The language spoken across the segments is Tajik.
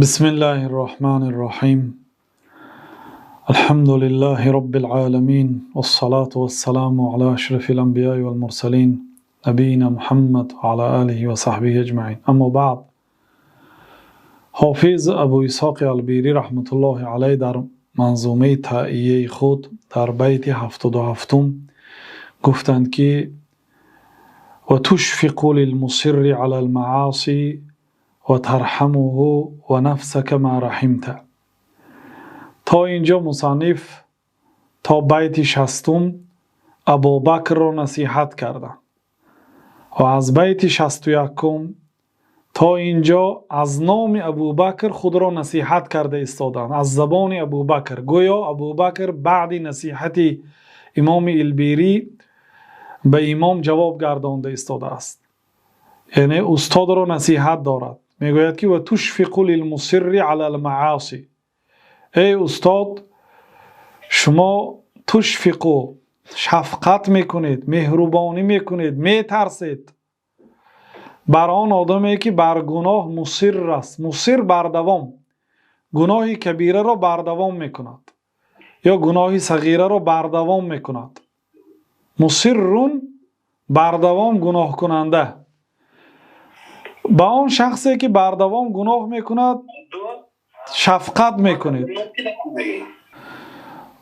Бисмиллаҳир-раҳманир-раҳим. Алҳамду лиллаҳи роббил оламин, вассалату вассаламу ала ашрафил анбияи вал мурсалин, набийина Муҳаммад ва ала олиҳи ва саҳбиҳи аҷмаин. Аммо баъд. Ҳофиз Абу Исҳоқ Албирӣ раҳматуллоҳи алайҳ дар манзумаи Тоияи худ дар байти 77 гуфтанд, ки ва тушфиқу лилмусирри алал маосӣ ва тарҳамуҳу ва нафсака ма раҳимта. То инҷо мусанниф то байти 60 Абубакрро насиҳат карданд ва аз байти 61 то инҷо аз номи Абубакр худро насиҳат карда истоданд, аз забони Абубакр. Гӯё Абубакр баъди насиҳати имоми Илбирӣ ба имом ҷавоб гардонда истодааст, яъне устодро насиҳат дорад. Мегӯяд, ки ва тушфиқу лилмусирри алал маосӣ, эй устод, шумо тушфиқу шафқат мекунед, меҳрубонӣ мекунед, метарсед бар он одаме, ки бар гуноҳ мусир аст. Мусир бардавом, гуноҳи кабираро бардавом мекунад ё гуноҳи сағираро бардавом мекунад. Мусиррун бардавом гуноҳкунанда. Ба он шахсе, ки бардавом гуноҳ мекунад, шафқат мекунед.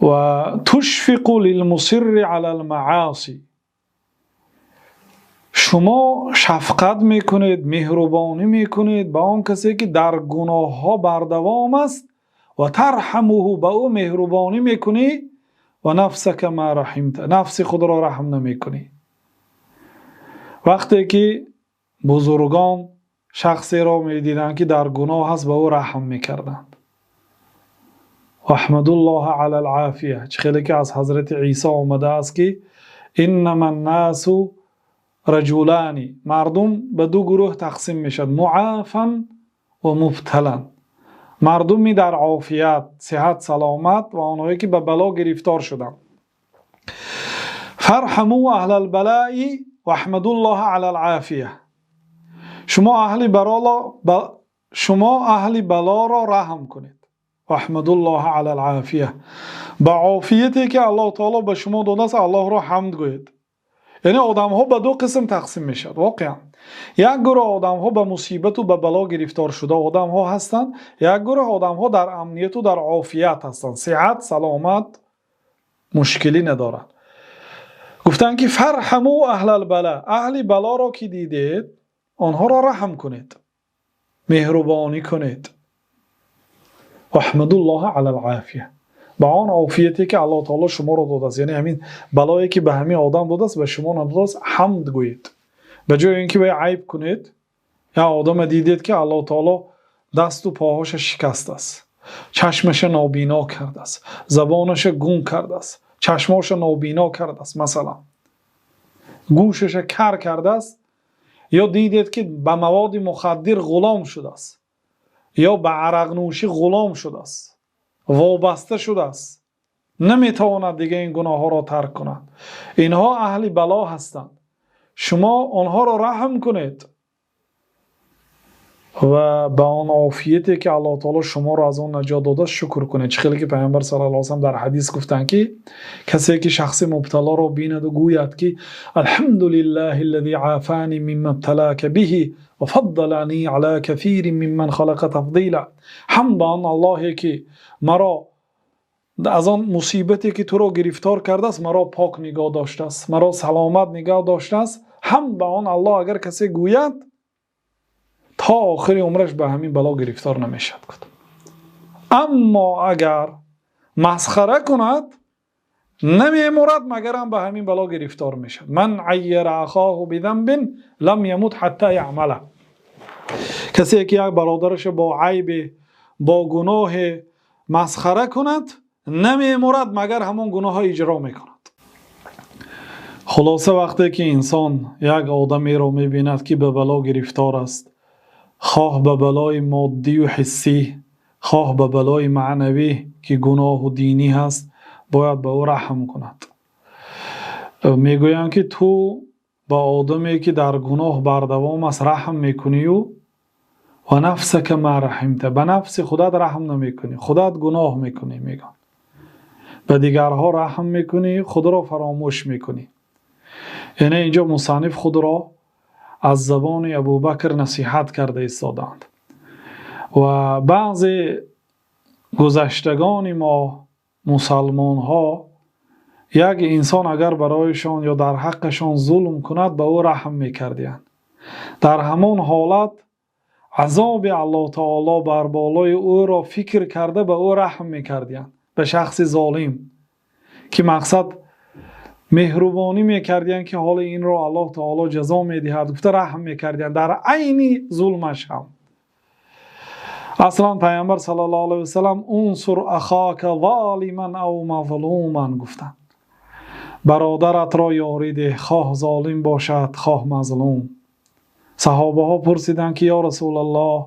Ва тушфиқу лилмусирри алал маосӣ, шумо шафқат мекунед, меҳрубонӣ мекунед ба он касе, ки дар гуноҳҳо бардавом аст. Ва тарҳамуҳу, ба ӯ меҳрубонӣ мекунӣ. Ва нафсака ма раҳимта, нафси худро раҳм намекунӣ. Вақте ки бузургон шахсеро медиданд, ки дар гуноҳ аст, ба ӯ раҳм мекарданд. Аҳмадуллоҳа алал офия. Чӣ хеле ки аз ҳазрати Исо омадааст, ки иннама ннасу раҷулани, мардум ба ду гурӯҳ тақсим мешавад: муафан ва мубталан, мардуми дар офият, сиҳат, саломат ва онҳое, ки ба бало гирифтор шуданд. Фарҳаму аҳлал балаи ваҳмадуллоҳа алал офия, шумо аҳли балоро раҳм кунед. Ваҳмадуллоҳа алал офия, ба офияте, ки Аллоҳ таоло ба шумо додааст, Аллоҳро ҳамд гӯед. Яъне одамҳо ба ду қисм тақсим мешавад воқеан. Як гурӯҳ одамҳо ба мусибату ба бало гирифтор шуда одамҳо ҳастанд, як гурӯҳ одамҳо дар амнияту дар офият ҳастанд, сиҳат, саломат, мушкилӣ надоранд. Гуфтанд, ки фарҳаму аҳлал бала, аҳли балоро ки дидед, онҳоро раҳм кунед, меҳрубонӣ кунед. Ваҳмадуллоҳа алал офия, ба он офияте, ки Аллоҳ таоло шуморо додааст, яъне ҳамин балое, ки ба ҳамин одам додааст, ба шумо надодааст, ҳамд гӯед, ба ҷои ин ки вай айб кунед. Як одаме дидед, ки Аллоҳ таоло дасту поҳоша шикастааст, чашмаша нобино кардааст, забонаша гум кардааст, чашмоша нобино кардааст, масалан, гӯшаша кар кардааст, ё дидед, ки ба маводи мухаддир ғулом шудааст ё ба арақнӯшӣ ғулом шудааст, вобаста шудааст, наметавонад дига ин гуноҳҳоро тарк кунад. Инҳо аҳли бало ҳастанд, шумо онҳоро раҳм кунед ва ба он офияте, ки Аллоҳ таоло шуморо аз он наҷот додааст, шукр кунед. Чӣ хеле ки Пайғамбар саллаллоҳу алайҳи васаллам дар ҳадис гуфтанд, ки касе ки шахси мубталоро бинаду гӯяд, ки алҳамду лиллаҳи аллази афани мимма бталака биҳи ва фаддалани ала кафирин мимман халақа тафдила, ҳамд ба он Аллоҳе, ки маро аз он мусибате, ки туро гирифтор кардааст, маро пок нигоҳ доштааст, маро саломат нигоҳ доштааст, ҳамд ба он Аллоҳ, агар касе гӯяд, то охири умраш ба ҳамин бало гирифтор намешавад. Аммо агар масхара кунад, намемурад, магарам ба ҳамин бало гирифтор мешавад. Ман айяра ахоҳу бидамбин лам ямут ҳатта яъмала, касе ки як бародараша бо айбе, бо гуноҳе масхара кунад, намемурад, магар ҳамон гуноҳро иҷро мекунад. Хулоса, вақте ки инсон як одамеро мебинад, ки ба бало гирифтор аст, хоҳ ба балои моддию ҳиссӣ, хоҳ ба балои маънавӣ, ки гуноҳу динӣ ҳаст, бояд ба ӯ раҳм кунад. Мегӯянд, ки ту ба одаме, ки дар гуноҳ бардавом аст, раҳм мекунию ва Ва нафсака ма раҳимта, ба нафси худат раҳм намекунӣ, худат гуноҳ мекунӣ, мегӯянд. Ба дигарҳо раҳм мекунӣ, худро фаромӯш мекунӣ. Яъне инҷо мусанниф худро аз забони Абӯбакр насиҳат карда истодаанд ва баъзе гузаштагони мо мусулмонҳо як инсон агар барояшон ё дар ҳаққашон зулм кунад, ба ӯ раҳм мекарданд. Дар ҳамон ҳолат азоби Аллоҳи таъоло бар болои ӯ фикр карда ба ӯ раҳм мекарданд. Ба шахси золим ки мақсад меҳрубонӣ мекарданд, ки ҳоло инро Аллоҳи таъоло ҷазо медиҳад, гуфта раҳм мекарданд дар айни зулмаш ҳам. Асло Паёмбар саллаллоҳу алайҳи васаллам унсур ахока золиман ав мазлуман гуфтанд. Бародаратро ёрӣ деҳ, хоҳ золим бошад, хоҳ мазлум. Саҳобаҳо пурсиданд, ки ё Расулуллоҳ,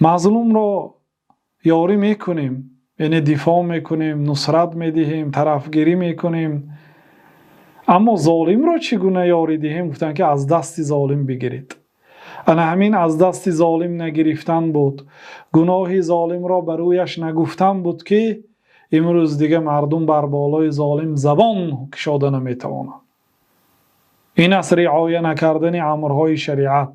мазлумро ёрӣ мекунем, яъне дифоъ мекунем, нусрат медиҳем, тарафгирӣ мекунем, аммо золимро чӣ гуна ёрӣ диҳем? Гуфтанд, ки аз дасти золим бигиред. Ана ҳамин аз дасти золим нагирифтан буд. Гуноҳи золимро бар рӯяш нагуфтан буд, ки имрӯз дигар мардум бар болои золим забон кушода наметавонанд. Ин аст риоят накардани амрҳои шариат.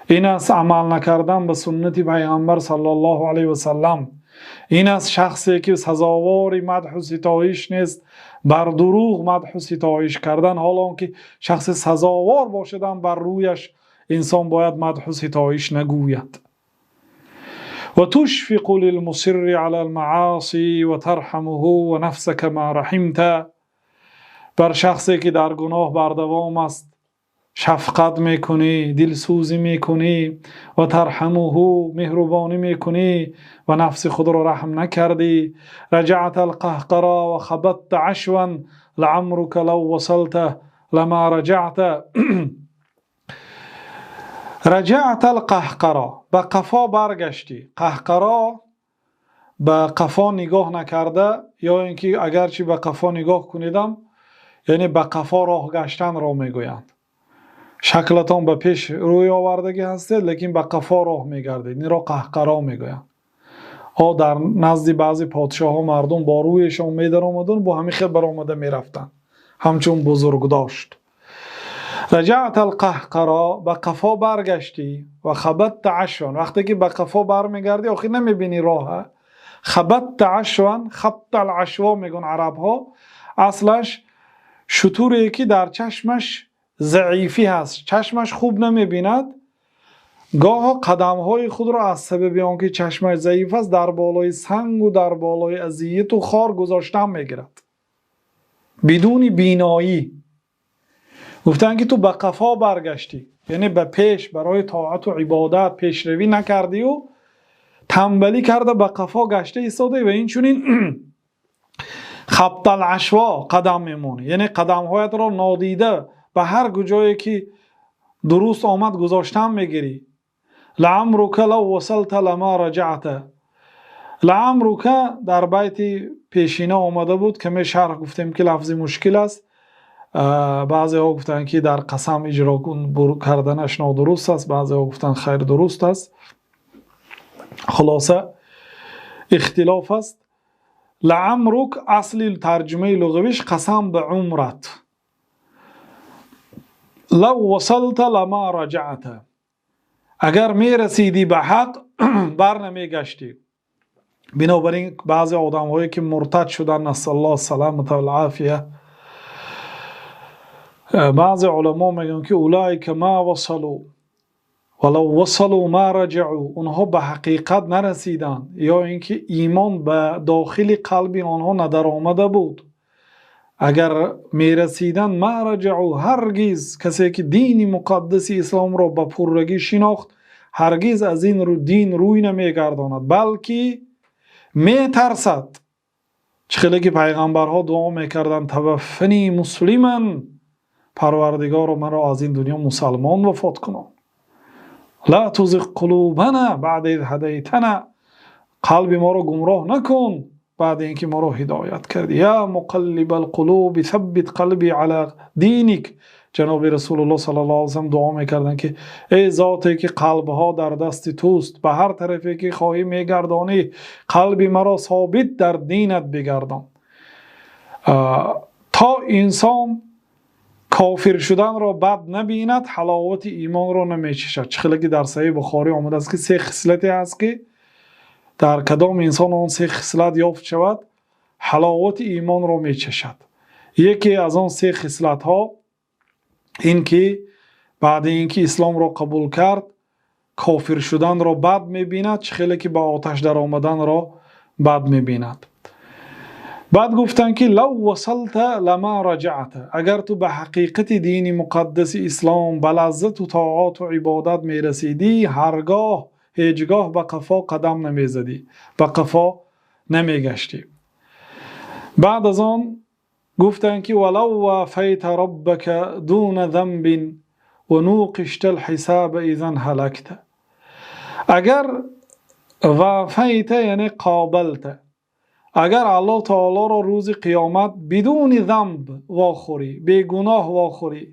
Ин аст амал накардан ба суннати Паёмбар саллаллоҳу алайҳи васаллам. Ин аст шахсе ки сазовори мадҳу ситоиш нест, бар дурӯғ мадҳу ситоиш кардан, ҳол он ки шахс сазовор бошад ҳам бар рӯяш инсон бояд мадҳу ситоиш нагӯяд. Ва тушфиқу лилмусирри алал маъосӣ ва тарҳамуҳу ва нафсака ма раҳимта. Бар шахсе ки дар гуноҳ бардавом аст шафқат мекунӣ, дилсӯзӣ мекунӣ, ва тарҳамуҳу, меҳрубонӣ мекунӣ ва нафси худро раҳм накардӣ. Раҷаътал қаҳқара ва хабатта ашван лаъамрука лав васалта ламā раҷаъта. Раҷаътал қаҳқара, ба қафо баргаштӣ. Қаҳқара ба қафо нигоҳ накарда, ё инки агарчи ба қафо нигоҳ кунедам, яъне ба қафо роҳ гаштанро мегӯянд. Шаклатон ба пеш рӯй овардагӣ ҳастед, лекин ба қафо роҳ мегардед. Инро қаҳқара мегӯянд. Дар назди баъзе подшоҳон мардум бо рӯяшон медаромаданд, бо ҳамин хел баромада мерафтанд. Ҳамчун бузургдошт. Раҷаътал қаҳқара, ба қафо баргаштӣ, ва хабатта ашван. Вақте ки ба қафо бармегардӣ, охир намебинӣ роҳа. Хабатта ашван, хабтал ашво мегӯянд арабҳо. Аслаш шутуре ки дар чашмаш заифӣ ҳаст, чашмаш хуб намебинад, гоҳо қадамҳои худро аз сабаби он ки чашмаш заиф аст дар болои санг ва дар болои озият ва хор гузоштан мегирад. Бидуни биноӣ. Гуфтанд ки ту ба қафо баргаштӣ, яъне ба пеш барои тоат ва ибодат пешравӣ накардӣ ва танбалӣ карда ба қафо гашта истодаӣ ва инчунин хабтал ашво қадам мемонӣ, яъне қадамҳоятро нодида ба ҳар куҷое ки дуруст омад гузоштан мегирӣ. Лаъамрука лав васалта ламā раҷаъта. Лаъамрука дар байти пешина омада буд, каме шарҳ гуфтем ки лафзи мушкил аст. Баъзеҳо гуфтанд ки дар қасам иҷро карданаш нодуруст аст, баъзеҳо гуфтанд хайр дуруст аст. Хулоса ихтилоф аст. Лаъамрук асли тарҷумаи луғавиш қасам ба умрат. Лав васалта ламā раҷаъта. Агар мерасидӣ ба ҳақ бар намегаштӣ. Бинобар ин баъзе одамҳое ки муртад шуданд, насаллоҳ саламата вал офия, баъзе уламо мегӯянд ки улоика ма васалу ва лав васалу ма раҷаъу. Онҳо ба ҳақиқат нарасиданд, ё инки имон ба дохили қалби онҳо надаромада буд. Агар мерасиданд ма раҷаъу, ҳаргиз касе ки дини муқаддаси исломро ба пуррагӣ шинохт ҳаргиз аз ин дин рӯй намегардонад, балки метарсад. Чӣ хеле ки пайғамбарҳо дуо мекарданд, таваффани муслиман, Парвардигоро маро аз ин дунё мусалмон вафот кунон. Ла тузиғ қулубана баъда из ҳадайтана, қалби моро гумроҳ накун баъд инки моро ҳидоят кардӣ. Ё муқаллибал қулуби саббит қалби ала диник. Ҷаноби Расулуллоҳ саллаллоҳу алайҳи васаллам дуо мекарданд, ки эй зоте ки қалбҳо дар дасти туст, ба ҳар тарафе ки хоҳӣ мегардонӣ, қалби маро собит дар динат бигардон. То инсон кофир шуданро бад набинад, ҳаловати имонро намечашад. Чӣ хеле ки дар Саҳеҳи Бухорӣ омадааст, ки се хислате ҳаст, ки дар кадом инсон он се хислат ёфт шавад, ҳаловати имонро мечашад. Яке аз он се хислатҳо ин ки баъд аз инки исломро қабул кард, кофир шуданро бад мебинад, чӣ хеле ки ба оташ даромаданро бад мебинад. Баъд гуфтанд, ки لو وصلت لما رجعت, агар ту ба ҳақиқати дини муқаддаси ислом, ба лаззат ва тоат ва ибодат мерасидӣ, ҳаргоҳ ҳеҷгоҳ ба қафо қадам намезадӣ, ба қафо намегаштӣ. Баъд аз он гуфтанд, ки ولو وافيت ربك دون ذنب ونوقشت الحساب إذا هلكت. Агар وافيت яъне قابلت, агар Аллоҳ таолоро рӯзи қиёмат бидуни ذنب вохӯрӣ, бегуноҳ вохӯрӣ,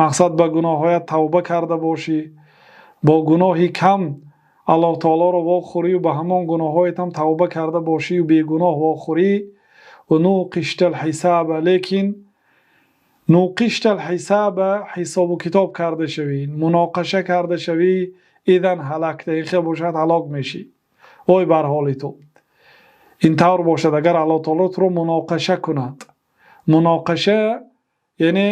мақсад ба гуноҳҳоят тавба карда бошӣ, бо гуноҳи кам Аллоҳ таолоро вохӯрию ба ҳамон гуноҳҳоятам тавба карда бошию бегуноҳ вохӯрӣ, ونوقشت الحساب, лекин نوقشت الحساب, ҳисобу китоб карда шавӣ, муноқаша карда шавӣ, إذا هلكت, ин хел бошад, ҳалок мешӣ. Вой бар ҳоли ту! Ин тавр бошад, агар Аллоҳ таоло туро муноқаша кунад, муноқаша яъне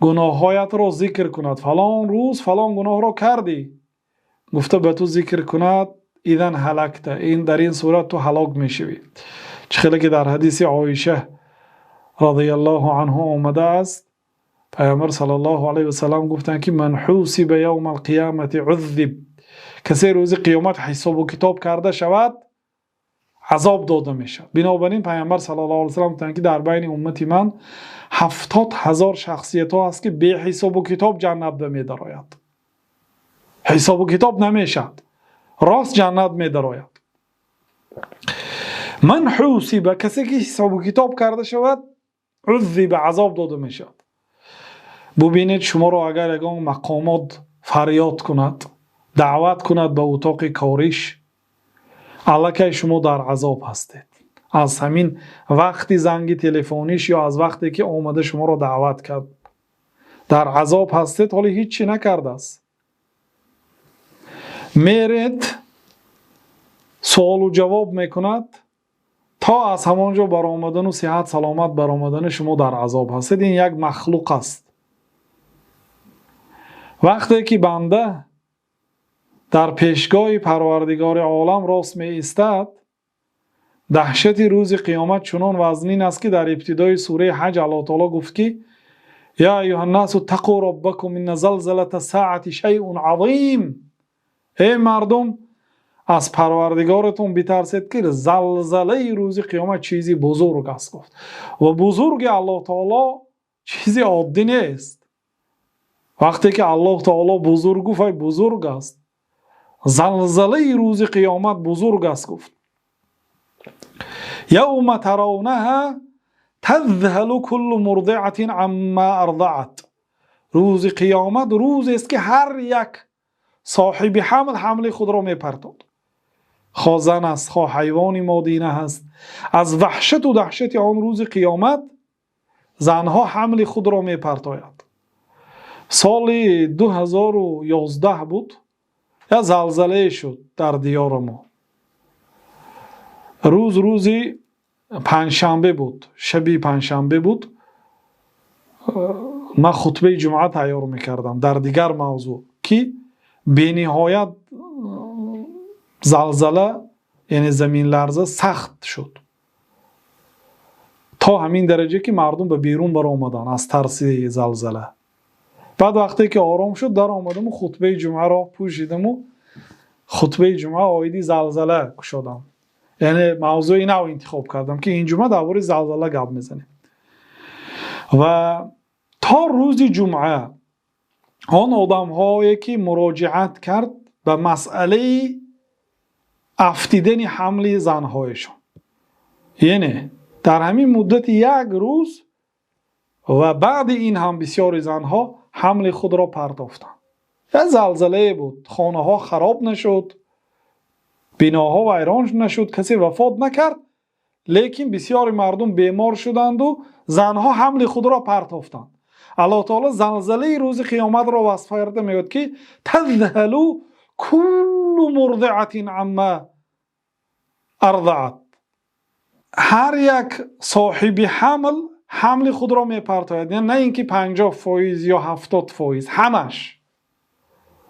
гуноҳҳоятро зикр кунад, фалон рӯз фалон гуноҳро кардӣ гуфта ба ту зикр кунад, إذا هلكت, ин дар ин сурат ту ҳалок мешавӣ. Чӣ хеле ки дар ҳадиси Оиша رضي الله عنها омадааст, Паёмбар саллаллоҳу алайҳи васаллам гуфтанд, ки من حوسب يوم القيامة عذب, касе рӯзи қиёмат ҳисобу китоб карда шавад, азоб дода мешавад. Бинобар ин Паёмбар саллаллоҳу алайҳи васаллам гуфтанд, ки дар байни уммати ман 70 000 шахсиятҳо ҳаст, ки беҳисобу китоб ҷаннат ба медарояд, ҳисобу китоб намешавад, рост ҷаннат медарояд. من حوسب, касе ки ҳисобу китоб карда шавад, عذب, азоб дода мешавад. Бубинед, шуморо агар ягон мақомот фарёд кунад, даъват кунад ба утоқи кориш, аллакай шумо дар азоб ҳастед. Аз ҳамин вақти занги телефониш ё аз вақте ки омада шуморо даъват кард, дар азоб ҳастед, ҳоло ҳеҷ чӣ накардааст. Меред, суолу ҷавоб мекунад, то аз ҳамон ҷо баромадану сиҳат саломат баромадани шумо дар азоб ҳастед. Ин як махлуқ аст. Вақте ки банда дар пешгоҳи Парвардигори олам рост меистад, даҳшати рӯзи қиёмат чунон вазнин аст, ки дар ибтидои сураи Ҳаҷ Аллоҳ таоло гуфт, ки يا أيها الناس اتقوا ربكم إن زلزلة الساعة شيء عظيم, эй мардум, аз Парвардигоратон битарсед, ки залзалаи рӯзи қиёмат чизи бузург аст, гуфт. Ва бузурги Аллоҳ таоло чизи оддӣ нест. Вақте ки Аллоҳ таоло бузург гуфт, вай бузург аст. Залзалаи рӯзи қиёмат бузург аст, гуфт. يوم ترونها تذهل كل مرضعة عما أرضعت, рӯзи қиёмат рӯзест, ки ҳар як соҳиби ҳамл ҳамли худро мепартод, хо зан аст, хо ҳайвони модина ҳаст. Аз ваҳшату даҳшати он рӯзи қиёмат занҳо ҳамли худро мепартояд. Соли 2011 буд, як залзалае шуд дар диёри мо. Рӯз рӯзи панҷшанбе буд, шаби панҷшанбе буд. Ман хутбаи ҷумъа тайёр мекардам дар дигар мавзӯъ, ки бениҳоят залзала, яъне заминларза сахт шуд, то ҳамин дараҷа, ки мардум ба берун баромаданд аз тарси залзала. Баъд вақте ки ором шуд, даромадаму хутбаи ҷумъаро пӯшидаму хутбаи ҷумъа оиди залзала кушодам, яъне мавзӯи нав интихоб кардам, ки ин ҷумъа дар бораи залзала гап мезанем. Ва то рӯзи ҷумъа он одамҳое ки муроҷиат кард ба масъалаи афтидани ҳамли занҳояшон, яъне дар ҳамин муддати як рӯз Ва баъди ин ҳам бисёри занҳо ҳамли худро партофтанд. Як залзалае буд, хонаҳо хароб нашуд, биноҳо вайрон нашуд, касе вафот накард, лекин бисёри мардум бемор шуданд ва занҳо ҳамли худро партофтанд. Аллоҳи таъоло залзалаи рӯзи қиёматро васф карда мегӯяд, ки تذهل كل مرضعة عما أرضعت. Ҳар як соҳиби ҳамл ҳамли худро мепартояд, яъне на инки 50% ё 70%, ҳамаш.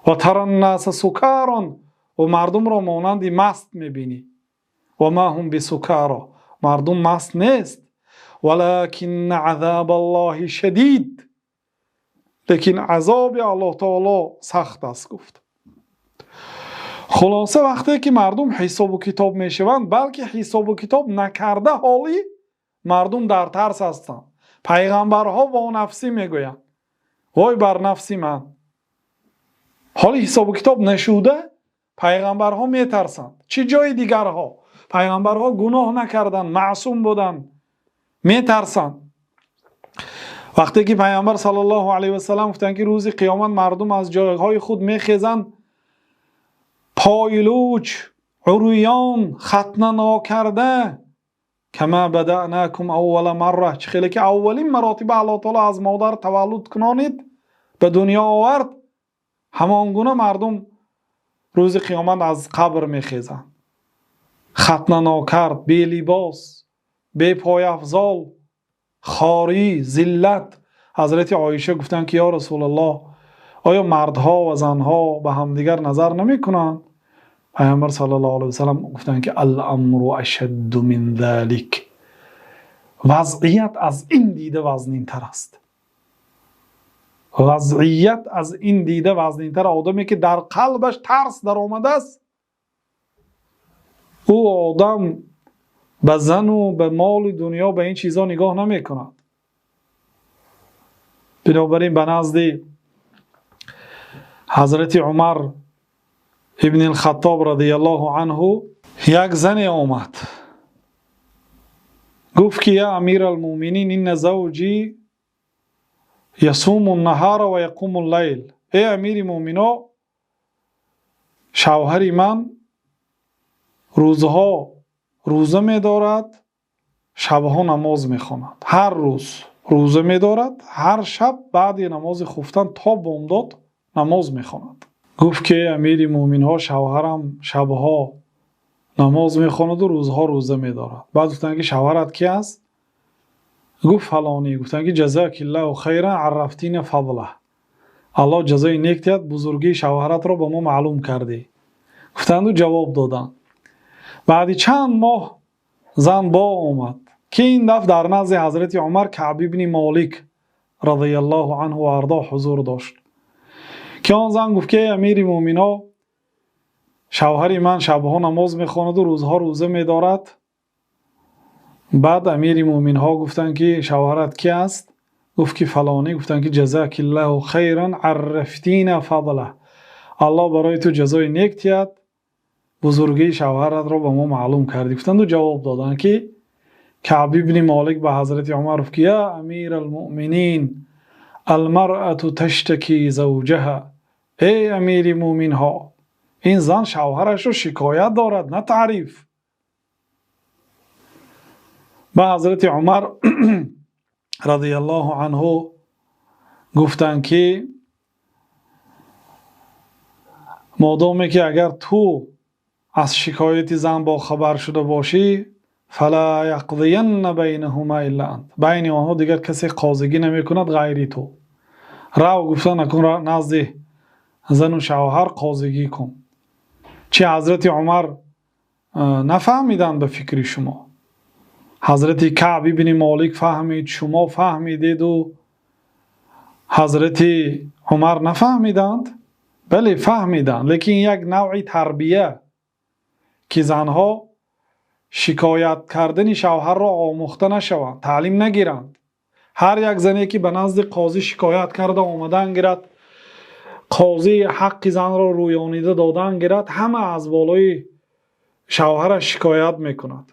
وترى الناس سكارى, ва мардумро монанди маст мебинӣ. وما هم بسكارى, мардум маст нест. ولكن عذاب الله شديد, лекин азоби Аллоҳ таоло сахт аст, гуфт. Хулоса, вақте ки мардум ҳисобу китоб мешаванд, балки ҳисобу китоб накарда ҳолӣ мардум дар тарс ҳастанд. Пайғамбарҳо во нафсӣ мегӯянд, вой бар нафси ман. Ҳоли ҳисобу китоб нашуда пайғамбарҳо метарсанд, чӣ ҷои дигарҳо? Пайғамбарҳо гуноҳ накарданд, маъсум буданд, метарсанд. Вақте ки Пайғамбар саллаллоҳу алайҳи васаллам гуфтанд, ки рӯзи қиёмат мардум аз ҷойҳои худ мехезанд, пойлуч, уруён, хатна нокарда, كما بدأناكم أول مرة, чӣ хеле ки аввалин маротиба Аллоҳ таоло аз модар таваллуд кунонид, ба дунё овард, ҳамон гуна мардум рӯзи қиёмат аз қабр мехезанд, хатна нокард, белибос, бепойафзол, хорӣ, зиллат. Ҳазрати Оиша гуфтанд, ки ё Расулаллоҳ, оё мардҳо ва занҳо ба ҳамдигар назар намекунанд? Пайғамбар саллаллоҳу алайҳи васаллам гуфтанд, ки الأمر أشد من ذلك, вазъият аз ин дида вазнинтар аст, вазъият аз ин дида вазнинтар. Одаме ки дар қалбаш тарс даромадааст, ӯ одам ба зану ба моли дунё, ба ин чизҳо нигоҳ намекунад. Бинобар ин ба назди Ҳазрати Умар ибни Хаттоб радиаллоҳу анҳу як зане омад, гуфт, ки يا أمير المؤمنين، إن زوجي يصوم النهار ويقوم الليل. Эй амири муъмино, шавҳари ман рӯзҳо рӯза медорад, шабҳо намоз мехонад. Ҳар рӯз рӯза медорад, ҳар шаб баъди намози хуфтан то бомдод намоз мехонад. Гуфт, ки амири муъминҳо, шавҳарам шабҳо намоз мехонаду рӯзҳо рӯза медорад. Баъд гуфтанд, ки шавҳарат ки аст? Гуфт: фалонӣ. Гуфтанд, ки جزاك الله خيرا، عرفتينا فضله, Аллоҳ ҷазои нек диҳад, бузургии шавҳаратро ба мо маълум кардӣ, гуфтанду ҷавоб доданд. Баъди чанд моҳ зан бо омад, ки ин дафъ дар назди Ҳазрати Умар Каъб ибни Молик радиаллоҳу анҳу ва ардо ҳузур дошт, ки он зан гуфт, ки эй амири муъмино, шавҳари ман шабҳо намоз мехонаду рӯзҳо рӯза медорад. Баъд амири муъминҳо гуфтанд, ки шавҳарат ки аст? Гуфт, ки фалонӣ. Гуфтанд, ки جزاك الله خيرا، عرفتينا فضله, Аллоҳ барои ту ҷазои нек диҳад, бузургии шавҳаратро ба мо маълум кардӣ, гуфтанду ҷавоб доданд, ки Каъб ибни Молик ба Ҳазрати Умар гуфт, ки يا أمير المؤمنين، المرأة تشتكي زوجها. Эй амири муъминҳо, ин зан шавҳарашро шикоят дорад, на таъриф. Ба Ҳазрати Умар радиаллоҳу анҳу гуфтанд, ки модоме ки агар ту аз шикояти зан бохабар шуда бошӣ, فلا يقضين بينهما إلا أنت, байни онҳо дигар касе қозигӣ намекунад ғайри ту. Рав, гуфтан, акун назди зану шавҳар қозигӣ кун. Чи Ҳазрати Умар нафаҳмиданд ба фикри шумо? Ҳазрати Каъб ибни Молик фаҳмид, шумо фаҳмидеду Ҳазрати Умар нафаҳмиданд? Бале, фаҳмиданд, лекин як навъи тарбия, ки занҳо шикоят кардани шавҳарро омӯхта нашаванд, таълим нагиранд. Ҳар як зане ки ба назди қозӣ шикоят карда омадан гирад, қозӣ ҳаққи занро рӯёнида додан гирад, ҳама аз болои шавҳараш шикоят мекунад.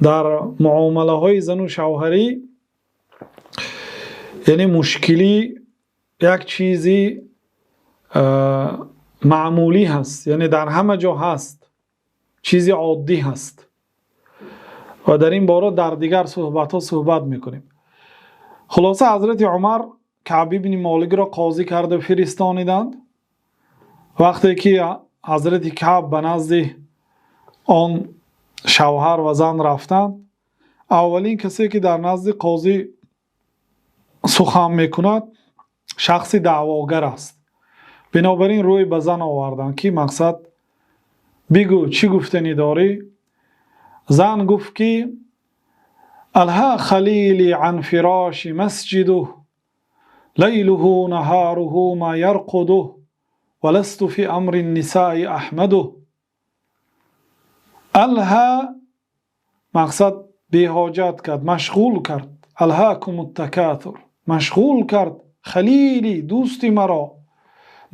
Дар муомилаҳои зану шавҳарӣ. Яъне мушкилӣ як чизи маъмулӣ ҳаст, яъне дар ҳама ҷо ҳаст, чизи оддӣ ҳаст ва дар ин бора дар дигар суҳбатҳо суҳбат мекунем. Хулоса, Ҳазрати Умар Каъб ибни Моликро қозӣ карда фиристониданд. Вақте ки Ҳазрати Каъб ба назди он шавҳар ва зан рафтанд, аввалин касе ки дар назди қозӣ сухан мекунад шахси даъвогар аст. Бинобар ин рӯй ба зан оварданд, ки мақсад бигӯ, чӣ гуфтанӣ дорӣ? Зан гуфт ки ألهى خليلي عن فراشي مسجده، ليله نهاره ما يرقده، ولست في أمر النساء أحمده. ألهى мақсад беҳоҷат кард, машғул кард. ألهاكم التكاثر, машғул кард. خليلي, дӯсти маро,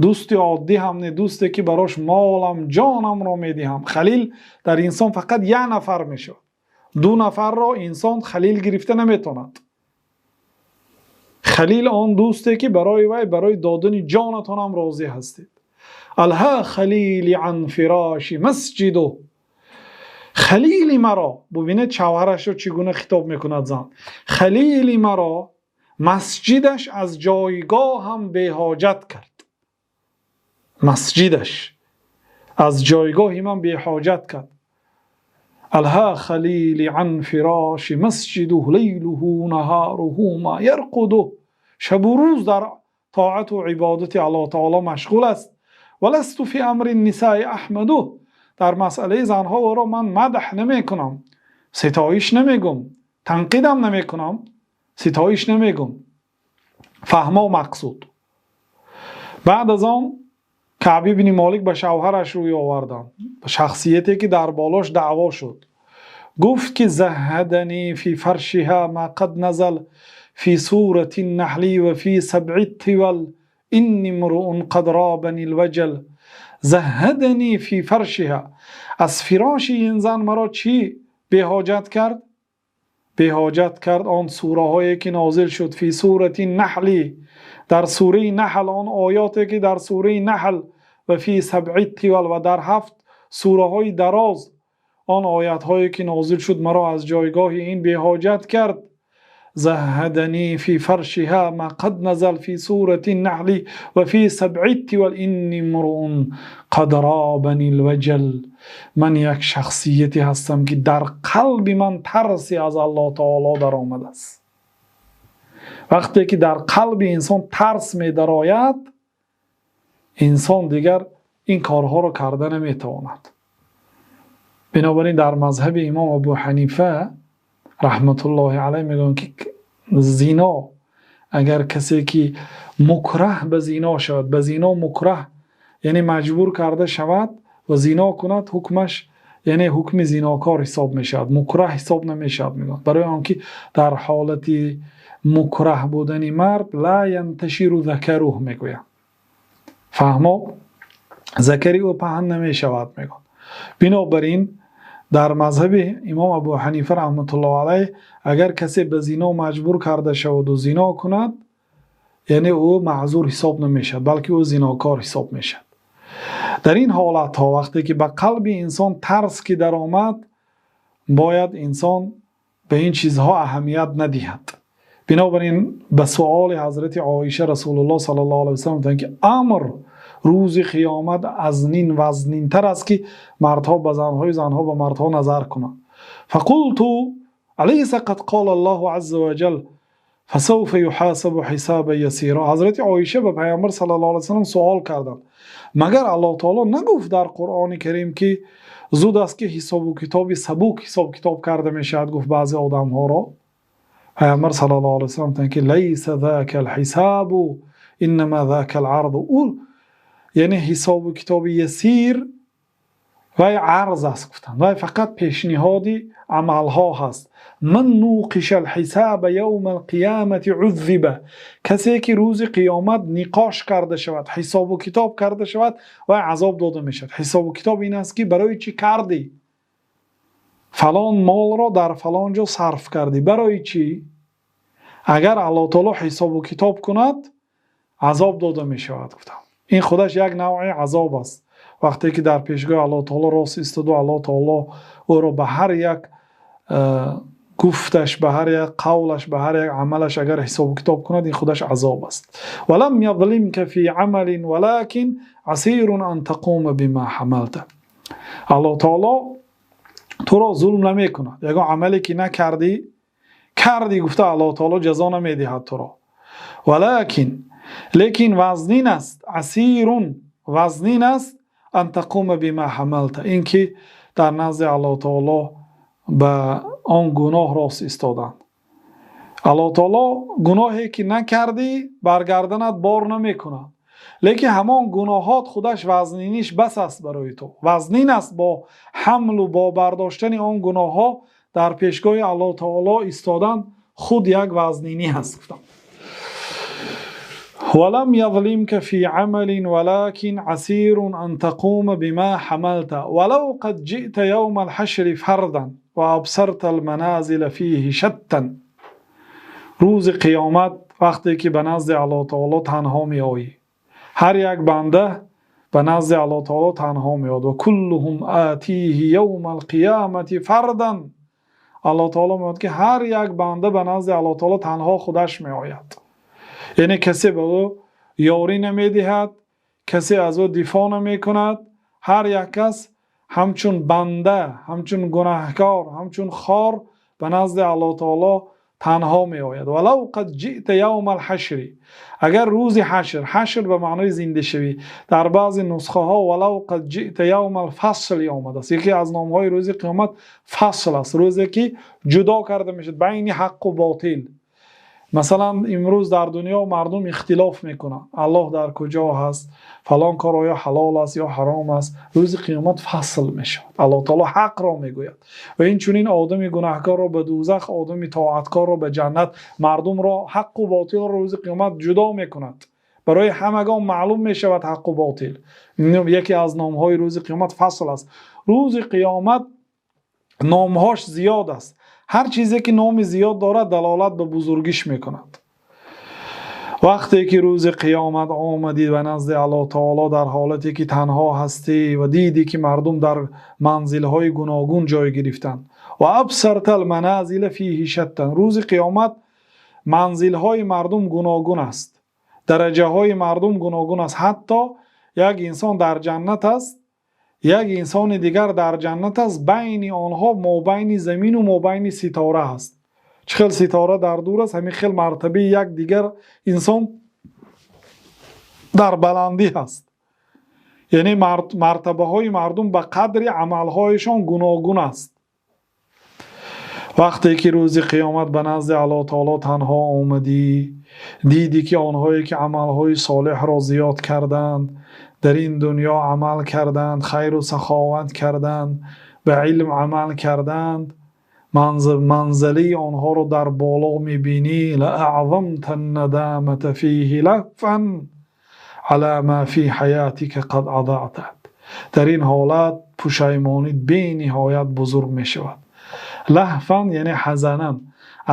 дӯсти оддӣ ҳам не, дӯсте ки барош молам, ҷонамро медиҳам. Халил дар инсон фақат як нафар мешавад, ду нафарро инсон халил гирифта наметавонад. Халил он дӯсте ки барои вай барои додани ҷонатонам розӣ ҳастед. ألهى خليلي عن فراشي مسجده. Халили маро, бубинед, шавҳарашро чӣ гуна хитоб мекунад зан, халили маро масҷидаш аз ҷойгоҳам беҳоҷат кард, масҷидаш аз ҷойгоҳи ман беҳоҷат кард. ألهى خليلي عن فراشي مسجده، ليله نهاره ما يرقده. Шабу рӯз дар тоату ибодати Аллоҳ таоло машғул аст. ولست في أمر النساء أحمده. Дар масъалаи занҳо ӯро ман мадҳ намекунам, ситоиш намегум, танқидам намекунам, ситоиш намегум. Фаҳмо мақсуд. Баъд аз он Каъб ибни Молик ба шавҳараш рӯй оварданд, шахсияте ки дар болош даъво шуд. Гуфт ки زهدني في فرشها ما قد نزل في سورة النحل وفي السبع الطول، إني امرؤ قد رابني الوجل. زهدني في فرشها, аз фироши ин зан маро чӣ беҳоҷат кард? Беҳоҷат кард он сураҳое ки нозил шуд, في سورة النحل, дар сураи Наҳл, он оёте ки дар сураи Наҳл, وفي السبع الطوال, ва дар ҳафт сураҳои дароз он оятҳое ки нозил шуд, маро аз ҷойгоҳи ин беҳоҷат кард. زهدني في فرشها ما قد نزل في سورة النحل وفي السبع الطوال، إني امرؤ قد رابني الوجل. Ман як шахсияте ҳастам, ки дар қалби ман тарсе аз Аллоҳ таоло даромадааст. Вақте ки дар қалби инсон тарс медарояд, инсон дигар ин корҳоро карда наметавонад. Бинобар ин дар мазҳаби имом Абу Ҳанифа раҳматуллоҳи алайҳ мегӯянд, ки зино, агар касе ки мукраҳ ба зино шавад, ба зино мукраҳ, яъне маҷбур карда шавад ва зино кунад, ҳукмаш, яъне ҳукми зинокор ҳисоб мешавад, мукраҳ ҳисоб намешавад, мегӯянд, барои он ки дар ҳолати мукраҳ будани мард لا ينتشر ذكره мегӯянд. Фаҳмо, закари ӯ паҳн намешавад, мегӯянд. Бинобар ин дар мазҳаби имом Абу Ҳанифа раҳматуллоҳ алайҳ, агар касе ба зино маҷбур карда шаваду зино кунад, яъне ӯ маъзур ҳисоб намешавад, балки ӯ зинокор ҳисоб мешавад. Дар ин ҳолатҳо, вақте ки ба қалби инсон тарс ки даромад, бояд инсон ба ин чизҳо аҳамият надиҳад. Бинобар ин ба суоли ҳазрати Оиша Расулуллоҳ саллаллоҳу алайҳи васаллам гуфтанд, ки амр рӯзи қиёмат азнин вазнинтар аст, ки мардҳо ба занҳою занҳо ба мардҳо назар кунанд. فقلت أليس قد قال الله عز وجل فسوف يحاسب حسابا يسيرا. Ҳазрати Оиша ба Пайғамбар саллаллоҳу алайҳи васаллам суол карданд: магар Аллоҳ таоло нагуфт дар Қуръони Карим, ки зуд аст, ки ҳисобу китоби сабук ҳисоб китоб карда мешавад, гуфт, баъзе одамҳоро? Пайғамбар саллаллоҳу алайҳи васаллам гуфтанд, ки ليس ذاك الحساب، إنما ذاك العرض. Ӯ яъне ҳисобу китоби ясир вай арз аст, гуфтанд, вай фақат пешниҳоди амалҳо ҳаст. من نوقش الحساب يوم القيامة عذب. Касе ки рӯзи қиёмат ниқош карда шавад, ҳисобу китоб карда шавад, вай азоб дода мешавад. Ҳисобу китоб ин аст, ки барои чӣ кардӣ, фалон молро дар фалон ҷо сарф кардӣ, барои чӣ? Агар Аллоҳ таъоло ҳисобу китоб кунад, азоб дода мешавад, гуфтам. Ин худаш як навъи азоб аст. Вақте ки дар пешгоҳи Аллоҳ таъоло рост истод ва Аллоҳ таъоло ӯро ба ҳар як гуфташ, ба ҳар як қавлаш, ба ҳар як амалаш агар ҳисобу китоб кунад, ин худаш азоб аст. وَلَمْ يَظْلِمْكَ فِي عَمَلٍ وَلَكِنْ عَسِيرٌ أَنْ تَقُومَ بِمَا حَمَلْتَ. Аллоҳ таъоло туро зулм намекунад. Ягон амале ки накардӣ, кардӣ гуфта Аллоҳ таъоло ҷазо намедиҳад туро. ولكن, лекин вазнин аст, عسير, вазнин аст, أن تقوم بما حملت, инки дар назди Аллоҳ таъоло ба он гуноҳ рост истоданд. Аллоҳ таъоло гуноҳе ки накардӣ бар гарданат бор намекунад, лекин ҳамон гуноҳот худаш вазниниш бас аст барои ту. Вазнин аст бо ҳамлу бо бардоштани он гуноҳҳо дар пешгоҳи Аллоҳ таъоло истодан худ як вазнинӣ ҳаст, гуфтам. ولم يظلمك في عمل ولكن عسير أن تقوم بما حملت ولو قد جئت يوم الحشر فردا وأبصرت المنازل فيه شتى. Рӯзи қиёмат вақте ки ба назди Аллоҳ таъоло танҳо меоӣ, ҳар як банда ба назди Аллоҳ таъоло танҳо меояд. وكلهم آتيه يوم القيامة فردا. Аллоҳ таъоло мегӯяд, ки ҳар як банда ба назди Аллоҳ таъоло танҳо худаш меояд, яъне касе ба ӯ ёрӣ намедиҳад, касе аз ӯ дифоъ намекунад. Ҳар як кас ҳамчун банда, ҳамчун гунаҳкор, ҳамчун хор ба назди Аллоҳ таъоло танҳо меояд. ولو قد جئت يوم الحشر, агар рӯзи ҳашр, ҳашр ба маънои зиндашавӣ, дар баъзе нусхаҳо ولو قد جئت يوم الفصل омадааст. Яке аз номҳои рӯзи қиёмат фасл аст, рӯзе ки ҷудо карда мешавад байни ҳаққу ботил. Масалан, имрӯз дар дунё мардум ихтилоф мекунанд: Аллоҳ дар куҷо ҳаст, фалон кор оё ҳалол аст ё ҳаром аст. Рӯзи қиёмат фасл мешавад, Аллоҳ таъоло ҳақро мегӯяд ва инчунин одами гунаҳкорро ба дӯзах, одами тоаткорро ба ҷаннат, мардумро ҳаққу ботилро рӯзи қиёмат ҷудо мекунад, барои ҳамагон маълум мешавад ҳаққу ботил. Яке аз номҳои рӯзи қиёмат фасл аст. Рӯзи қиёмат номҳош зиёд аст. Ҳар чизе ки номи зиёд дорад, далолат ба бузургиш мекунад. Вақте ки рӯзи қиёмат омадӣ ба назди Аллоҳ таоло дар ҳолате ки танҳо ҳастӣ ва дидӣ, ки мардум дар манзилҳои гуногун ҷой гирифтанд. وأبصرت المنازل فيه شتى. Рӯзи қиёмат манзилҳои мардум гуногун аст, дараҷаҳои мардум гуногун аст. Ҳатто як инсон дар ҷаннат аст, як инсони дигар дар ҷаннат аст, байни онҳо мобайни замину мобайни ситора аст. Чӣ хел ситора дар дур аст, ҳамин хел мартабаи як дигар инсон дар баландӣ ҳаст. Яъне мартабаҳои мардум ба қадри амалҳояшон гуногун аст. Вақте ки рӯзи қиёмат ба назди Аллоҳ таоло танҳо омадӣ, дидӣ, ки онҳое ки амалҳои солеҳро зиёд карданд, дар ин дунё амал карданд, хайру саховат карданд, ба илм амал карданд, манзалаи онҳоро дар боло мебинӣ. لأعظمت الندامة فيه لهفا على ما في حياتك قد أضعت. Дар ин ҳолат пушаймонит бениҳоят бузург мешавад. لهفا яъне حزنا,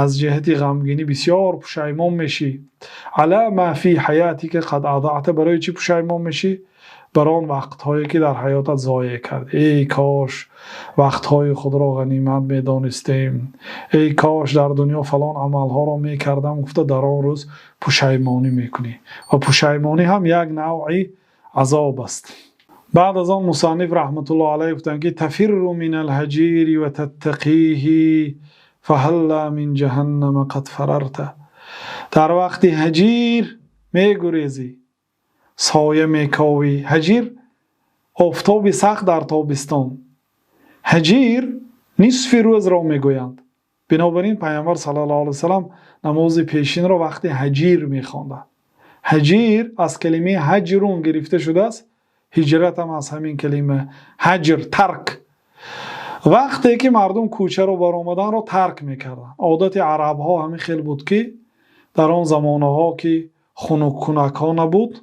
аз ҷиҳати ғамгинӣ бисёр пушаймон мешӣ. على ما في حياتك قد أضعت. Барои чӣ пушаймон мешӣ? Бар он вақтҳое ки дар ҳаётат зоеъ кардӣ. Эй кош вақтҳои худро ғанимат медонистем, эй кош дар дунё фалон амалҳоро мекардам, гуфта дар он рӯз пушаймонӣ мекунӣ ва пушаймонӣ ҳам як навъи азоб аст. Баъд аз он мусанниф раҳматуллоҳ алайҳ гуфтанд, ки تفر من الهجير وتتقيه فهلا من جهنم قد فررت. Дар вақти ҳаҷир мегурезӣ, соя мековӣ. Ҳаҷир — офтоби сахт дар тобистон. Ҳаҷир нисфи рӯзро мегӯянд. Бинобар ин Пайғамбар саллаллоҳу алайҳи васаллам намози пешинро вақти ҳаҷир мехонданд. Ҳаҷир аз калимаи هجر гирифта шудааст, ҳиҷратам аз ҳамин калима, هجر, тарк. Вақте ки мардум кӯчаро баромаданро тарк мекарданд, одати арабҳо ҳамин хел буд, ки дар он замонаҳо, ки хунуккунакҳо набуд,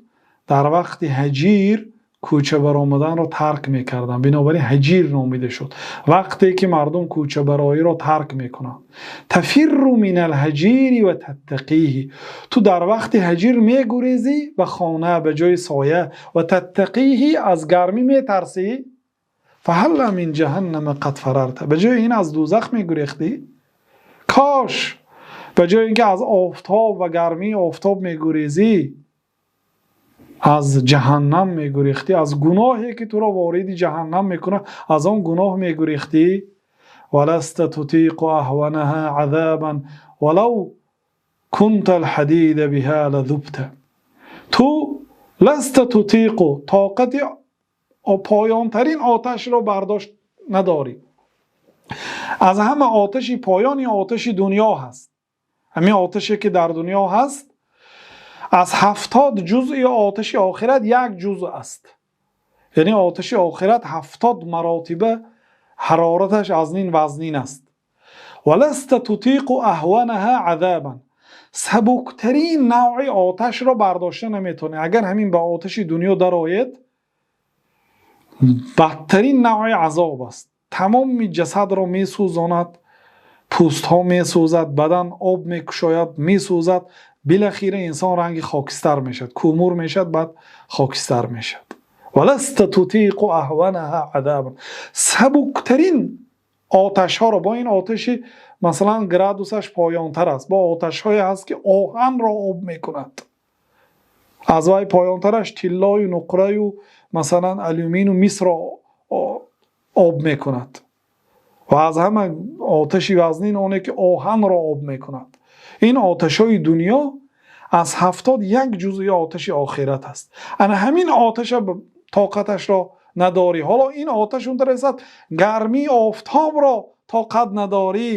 дар вақти ҳаҷир Кӯча баромаданро тарк мекарданд, бинобар ин ҳаҷир номида шуд. Вақте ки мардум кӯчабароиро тарк мекунанд. تفر من الهجير وتتقيه. Ту дар вақти ҳаҷир мегурезӣ ба хона, ба ҷои соя, وتتقيه, аз гармӣ метарсӣ. فهلا من جهنم قد فررت. Ба ҷои ин аз дӯзах мегурехтӣ? Кош ба ҷои инки аз офтоб ва гармии офтоб мегурезӣ, аз ҷаҳаннам мегурехтӣ, аз гуноҳе ки туро вориди ҷаҳаннам мекунад, аз он гуноҳ мегурехтӣ. ولست تطيق أهونها عذابا ولو كنت الحديد بها لذبت. Ту لست تطيق, тоқати поёнтарин оташро бардошт надорӣ. Аз ҳама оташи поёни оташи дунё ҳаст. Ҳамин оташе ки дар дунё ҳаст, аз 70 ҷузъи оташи охират як ҷузъ аст. Яъне оташи охират 70 маротиба ҳарораташ аз нин вазнин аст. ولست تطيق أهونها عذابا. Сабуктарин навъи оташро бардошта наметавонӣ. Агар ҳамин ба оташи дунё дароед, бадтарин навъи азоб аст. Тамоми ҷасадро месӯзонад, пӯстҳо месӯзад, бадан об мекушояд, месӯзад. Билахира инсон ранги хокистар мешавад, кӯмур мешавад, баъд хокистар мешавад. ولست تطيق أهونها عذابا. Сабуктарин оташҳоро бо ин оташи, масалан, градусаш поёнтар аст, бо оташҳое ҳаст, ки оҳанро об мекунад. Аз вай поёнтараш тиллою нуқраю, масалан, алюмину мисро об мекунад. Ва аз ҳама оташи вазнин оне ки оҳанро об мекунад. Ин оташҳои дунё аз 71 ҷузъи оташи охират аст. Ана ҳамин оташа тоқаташро надорӣ. Ҳоло ин оташ унтар расад, гармии офтобро тоқат надорӣ.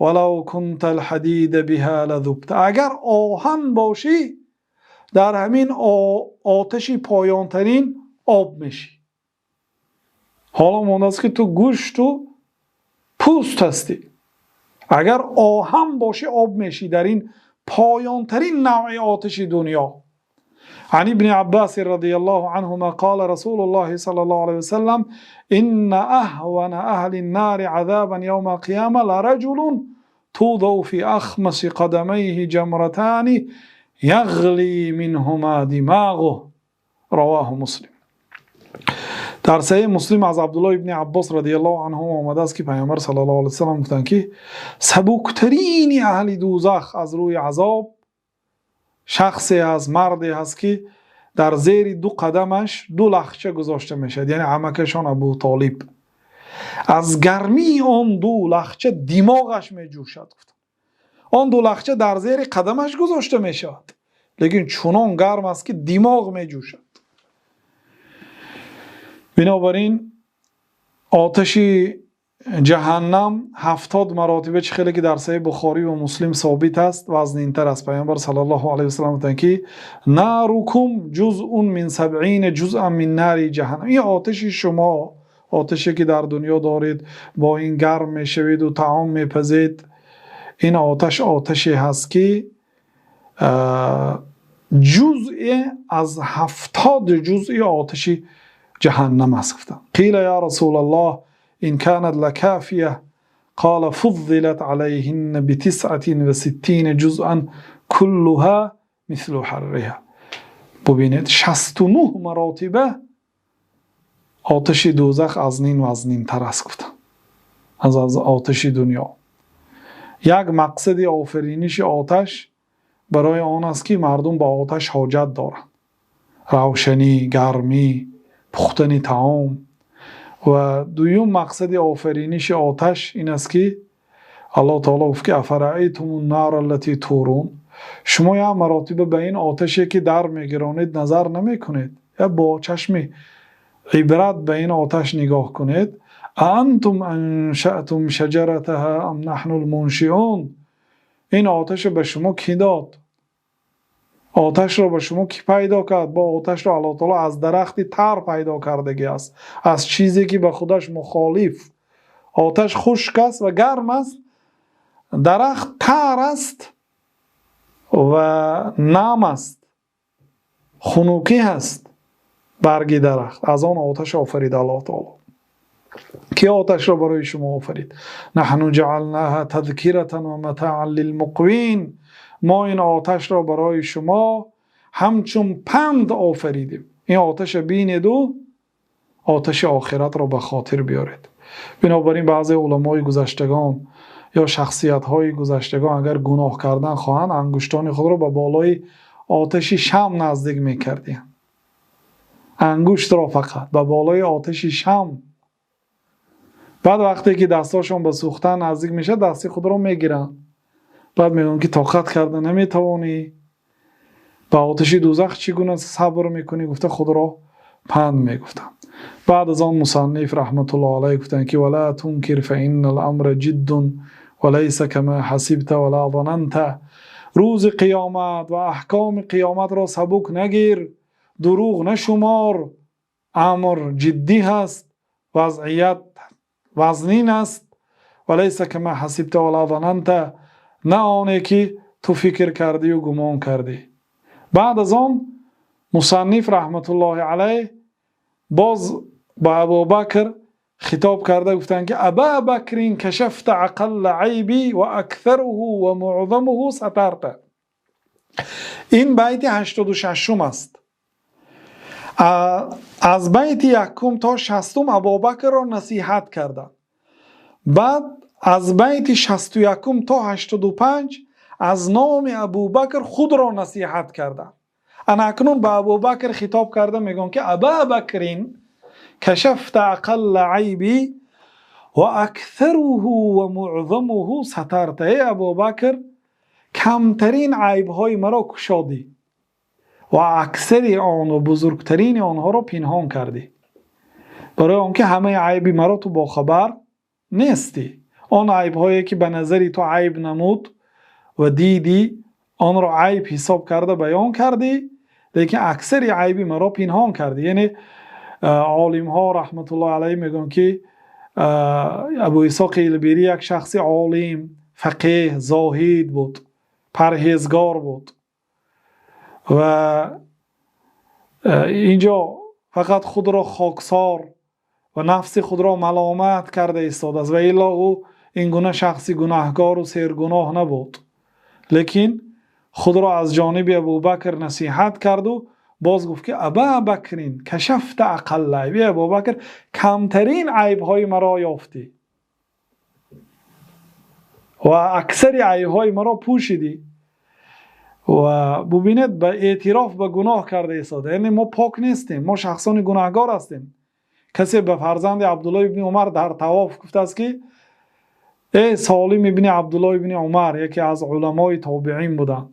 ولو كنت الحديد بها لذبت. Агар оҳан бошӣ, дар ҳамин оташи поёнтарин об мешӣ. Ҳоло мондааст, ки ту гӯшту пӯст ҳастӣ. Агар оҳан бошӣ, об мешӣ дар ин поёнтарин навъи оташи дунё. عن ابن عباس رضي الله عنهما قال رسول الله صلى الله عليه وسلم: إن أهون أهل النار عذابا يوم القيامة لرجل توضع في أخمص قدميه جمرتان يغلي منهما دماغه. رواه مسلم. Дар Саҳеҳи Муслим аз Абдуллоҳ ибни Аббос رضي الله عنه омадааст, ки Паёмбар صلى الله عليه وسلم гуфтанд, ки сабуктарини аҳли дӯзах аз рӯи азоб шахсе ҳаст, марде ҳаст, ки дар зери ду қадамаш ду лахча гузошта мешавад, яъне амакашон Абу Толиб. Аз гармии он ду лахча димоғаш меҷӯшад, гуфтанд. Он ду лахча дар зери қадамаш гузошта мешавад, лекин чунон гарм аст, ки димоғ меҷӯшад. Бинобар ин оташи ҷаҳаннам 70 маротиба, чӣ хеле ки дар Саҳеҳи Бухорӣ ва Муслим собит аст, вазнинтар аст. Паёмбар صلى الله عليه وسلم гуфтанд, ки ناركم جزء من سبعين جزءا من نار جهنم. Ин оташи шумо, оташе ки дар дунё доред, бо ин гарм мешаведу таом мепазед, ин оташ оташе ҳаст, ки ҷузъе аз 70 ҷузъи оташи ҷаҳаннам аст, гуфтанд. قيل يا رسول الله إن كانت لكافية؟ قال فضلت عليهن ب69 جزءا كلها مثل حرها. Бубинед, 69 маротиба оташи дӯзах аз нин вазнинтар аст, гуфтанд, аз оташи дунё. Як мақсади офариниши оташ барои он аст, ки мардум ба оташ ҳоҷат доранд: равшанӣ, гармӣ, пухтани таом. Ва дуюм мақсади офариниши оташ ин аст, ки Аллоҳ таоло гуфт, ки أفرأيتم النار التي تورون. Шумо як маротиба ба ин оташе ки дар мегиронед, назар намекунед? Я бо чашми ибрат ба ин оташ нигоҳ кунед. أأنتم أنشأتم شجرتها أم نحن المنشئون. Ин оташа ба шумо кӣ дод? Оташро ба шумо кӣ пайдо кард? Бо оташро Аллоҳ таоло аз дарахти тар пайдо кардагӣ аст, аз чизе ки ба худаш мухолиф. Оташ хушк аст ва гарм аст, дарахт тар аст ва нам аст, хунукӣ ҳаст. Барги дарахт, аз он оташ офарид Аллоҳ таоло. Ки оташро барои шумо офарид? Наҳну ҷаалнаҳа тазкиратан ва матаан лилмуқвин. Мо ин оташро барои шумо ҳамчун панд офаридем. Ин оташро бинед ва оташи охиратро ба хотир биёред. Бинобар ин баъзе уламои гузаштагон ё шахсиятҳои гузаштагон агар гуноҳ кардан хоҳанд, ангуштони худро ба болои оташи шам наздик мекарданд. Ангуштро фақат ба болои оташи шам. Баъд вақте ки дасташон ба сӯхтан наздик мешавад, дасти худро мегиранд. Баъд мегӯянд ки тоқат карда наметавонӣ, ба оташи дӯзах чӣ гуна сабр мекунӣ? Гуфта худро панд мегуфтанд. Баъд аз он мусанниф раҳматуллоҳи алайҳ гуфтанд ки вала тункир фаиннал амра ҷиддун ва лайса камā ҳасибта ва лā зананта. Рӯзи қиёмат ва аҳкоми қиёматро сабук нагир, дурӯғ нашумор, амр ҷиддӣ ҳаст, вазъият вазнин аст. Ва лайса камā ҳасибта ва лā зананта, на оне ки ту фикр кардӣ ва гумон кардӣ. Баъд аз он мусанниф раҳматуллоҳи алайҳ боз ба Абубакр хитоб карда гуфтанд ки Аба Бакрин кашафта ақалла айби ва аксаруҳу ва муъзамуҳу сатарта. Ин байти 86 аст. Аз байти якум то 60 Абубакрро насиҳат карданд. Баъд аз байти 61 то 85 аз номи Абубакр худро насиҳат карданд. Ана акнун ба Абубакр хитоб карда мегӯям ки Аба Бакрин кашафта ақалла айби ва аксаруҳу ва муъзамуҳу сатарта. Эй Абубакр, камтарин айбҳои маро кушодӣ ва аксари он ва бузургтарини онҳоро пинҳон кардӣ. Барои он ки ҳамаи айби маро ту бохабар нестӣ. Он айбҳое ки ба назари ту айб намуд ва дидӣ, онро айб ҳисоб карда баён кардӣ, лекин аксари айби маро пинҳон кардӣ. Яъне олимҳо раҳматуллоҳи алайҳ мегӯянд ки Абу Исҳоқ Илбирӣ як шахси олим, фақеҳ, зоҳид буд, парҳезгор буд ва инҷо фақат худро хоксор ва нафси худро маломат карда истодааст ва илло ӯ ин гуна шахси гунаҳкор ва сергуноҳ набуд. Лекин худро аз ҷониби Абубакр насиҳат кард ва боз гуфт ки Аба Бакрин кашафта ақалла айби. Абубакр, камтарин айбҳои маро ёфтӣ ва аксари айбҳои маро пӯшидӣ. Ва бубинед, ба эътироф ба гуноҳ карда истода. Яъне мо пок нестем, мо шахсони гунаҳгор ҳастем. Касе ба фарзанди Абдуллоҳ ибни Умар дар тавоф гуфтааст ки эй Солим ибни Абдуллоҳ ибни Умар, яке аз уламои тобеин буданд,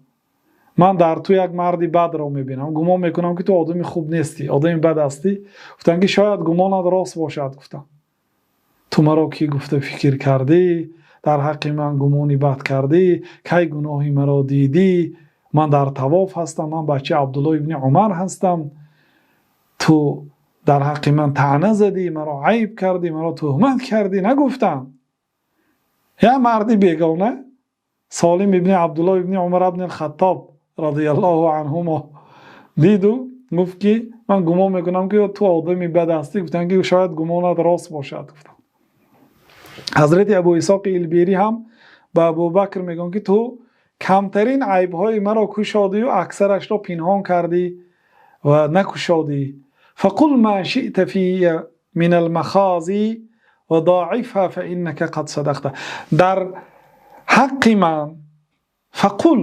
ман дар ту як марди бадро мебинам, гумон мекунам ки ту одами хуб нестӣ, одами бад ҳастӣ. Гуфтанд ки шояд гумонат рост бошад. Гуфтам ту маро кӣ гуфта фикр кардӣ, дар ҳаққи ман гумони бад кардӣ, кай гуноҳи маро дидӣ? Ман дар тавоф ҳастам, ман бачаи Абдуллоҳ ибни Умар ҳастам, ту дар ҳаққи ман таъна задӣ, маро айб кардӣ, маро туҳмат кардӣ. Нагуфтам. Як марди бегона, Солим ибни Абдуллоҳ ибни Умар ибни Хаттоб радиаллоҳу анҳумо диду гуфт ки ман гумон мекунам ки ту одами бад ҳастӣ. Гуфтанд ки шояд гумонат рост бошад. Гуфтам ҳазрати Абу Исҳоқи Илбирӣ ҳам ба Абубакр мегӯянд ки ту камтарин айбҳои маро кушодию аксарашро пинҳон кардӣ ва накушодӣ. Фақул ма шиъта фия мин алмахози ва доифҳа фаиннака қад садақта. Дар ҳаққи ман фақул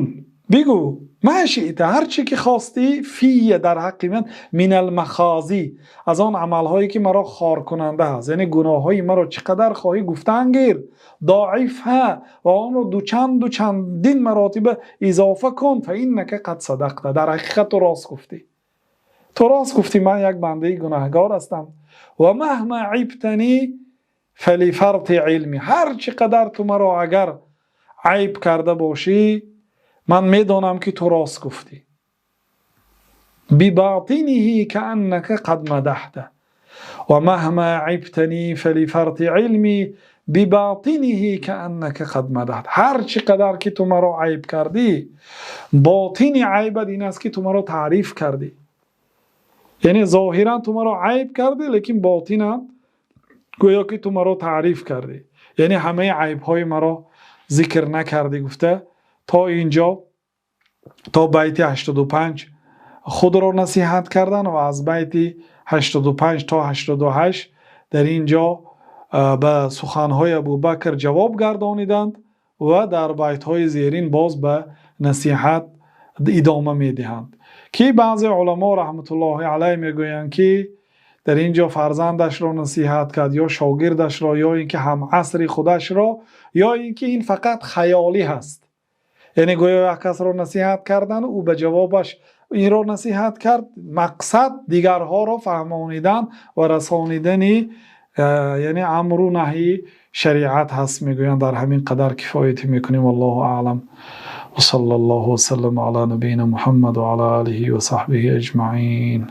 бигӯ, ма шиъта, ҳар чӣ ки хостӣ, фия дар ҳаққи ман, мин алмахози аз он амалҳое ки маро хоркунанда ҳаст, яъне гуноҳҳои маро чӣ қадар хоҳӣ гуфтан гир, доифҳа ва онро дучанду чандин маротиба изофа кун, фаиннака қад садақта, дар ҳақиқат ту рост гуфтӣ, ту рост гуфтӣ, ман як бандаи гунаҳгор ҳастам. Ва маҳма ибтани фалифарти илми, ҳар чӣ қадар ту маро агар айб карда бошӣ, ман медонам ки ту рост гуфтӣ. Бибатиниҳи кааннака қад мадаҳта ва маҳма ибтани фалифарти илми бибатиниҳи кааннака қад мадаҳта. Ҳар чӣ қадар ки ту маро айб кардӣ, ботини айбат ин аст ки ту маро таъриф кардӣ. Яъне зоҳиран ту маро айб кардӣ, лекин ботинан гӯё ки ту маро таъриф кардӣ, яъне ҳамаи айбҳои маро зикр накардӣ. Гуфта то инҷо, то байти 85 худро насиҳат кардан ва аз байти 85 то 88 дар инҷо ба суханҳои Абӯбакр ҷавоб гардониданд ва дар байтҳои зерин боз ба насиҳат идома медиҳанд, ки баъзе уламо раҳматуллоҳи алайҳ мегӯянд, ки дар инҷо фарзандашро насиҳат кард ё шогирдашро, ё инки ҳамасри худашро, ё инки ин фақат хаёлӣ ҳаст, яъне гӯё як касро насиҳат кардан ӯ ба ҷавобаш инро насиҳат кард, мақсад дигаронро фаҳмонидан ва расонидан, яъне амр ва наҳйи шариат ҳаст, мегӯянд. Дар ҳамин қадар кифоят мекунем. Валлоҳу аълам, ва саллаллоҳу ва саллама ало набийина Муҳаммад ва ало олиҳи ва саҳбиҳи аҷмаин.